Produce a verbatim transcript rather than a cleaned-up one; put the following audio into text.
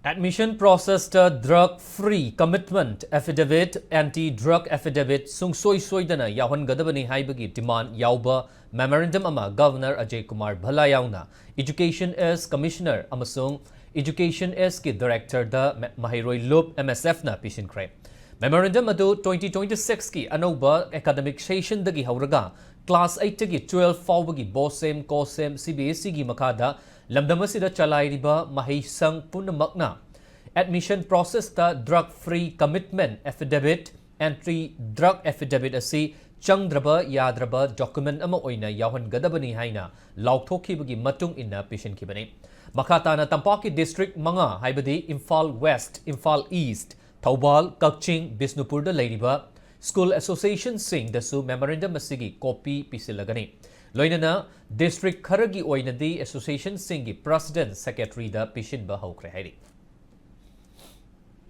Admission process ꯇ drug free commitment affidavit, anti drug affidavit ꯁꯨꯡꯁꯣꯏ ꯁꯣꯏꯗꯅ ꯌꯥꯎꯍꯟꯒꯗꯕꯅꯤ ꯍꯥꯏꯕꯒꯤ demand ꯌꯥꯎꯕ memorandum ꯑꯃ Governor Ajay Kumar Bhalla ꯌꯥꯎꯅ Education S Commissioner ꯑꯃꯁꯨꯡ Education S ꯀꯤ Director ꯗ ꯃ-, ꯃꯍꯩꯔꯣꯏ ꯂꯨꯞ M S F ꯅ ꯄꯤꯁꯤꯟꯈ꯭ꯔꯦ꯫ Memorandum ꯑꯗꯨ twenty twenty-six ꯀꯤ ꯑꯅꯧꯕ academic session ꯗꯒꯤ ꯍꯧꯔꯒ class eight ꯇꯒꯤ twelve ꯐꯥꯎꯕꯒꯤ BOSEM, COSEM, C B S E ꯒꯤ ꯃꯈꯥꯗ ꯂꯝꯗꯝ ꯑꯁꯤꯗ ꯆꯂꯥꯏꯔꯤꯕ ꯃꯍꯩꯁꯪ ꯄꯨꯝꯅꯃꯛꯅ admission process ꯇ drug free commitment affidavit, anti drug affidavit ꯑꯁꯤ ꯆꯪꯗ꯭ꯔꯕ ꯌꯥꯗ꯭ꯔꯕ document ꯑꯃ ꯑꯣꯏꯅ ꯌꯥꯎꯍꯟꯒꯗꯕꯅꯤ ꯍꯥꯏꯅ ꯂꯥꯎꯊꯣꯛꯈꯤꯕꯒꯤ ꯃꯇꯨꯡ ꯏꯟꯅ ꯄꯤꯁꯤꯟꯈꯤꯕꯅꯤ꯫ ꯃꯈꯥ ꯇꯥꯅ ꯇꯝꯄꯥꯛꯀꯤ district ꯃꯉꯥ, ꯍꯥꯏꯕꯗꯤ ꯏꯝꯐꯥꯜ West, ꯏꯝꯐꯥꯜ East, ꯊꯧꯕꯥꯜ, ꯀꯛꯆꯤꯡ, ꯕꯤꯁꯅꯨꯄꯨꯔꯗ ꯂꯩꯔꯤꯕ school association ꯁꯤꯡꯗꯁꯨ memorandum ꯑꯁꯤꯒꯤ copy ꯄꯤꯁꯤꯜꯂꯒꯅꯤ꯫ ꯂꯣꯏꯅꯅ district ꯈꯔꯒꯤ ꯑꯣꯏꯅꯗꯤ association ꯁꯤꯡꯒꯤ president, secretary ꯗ ꯄꯤꯁꯤꯟꯕ ꯍꯧꯈ꯭ꯔꯦ ꯍꯥꯏꯔꯤ꯫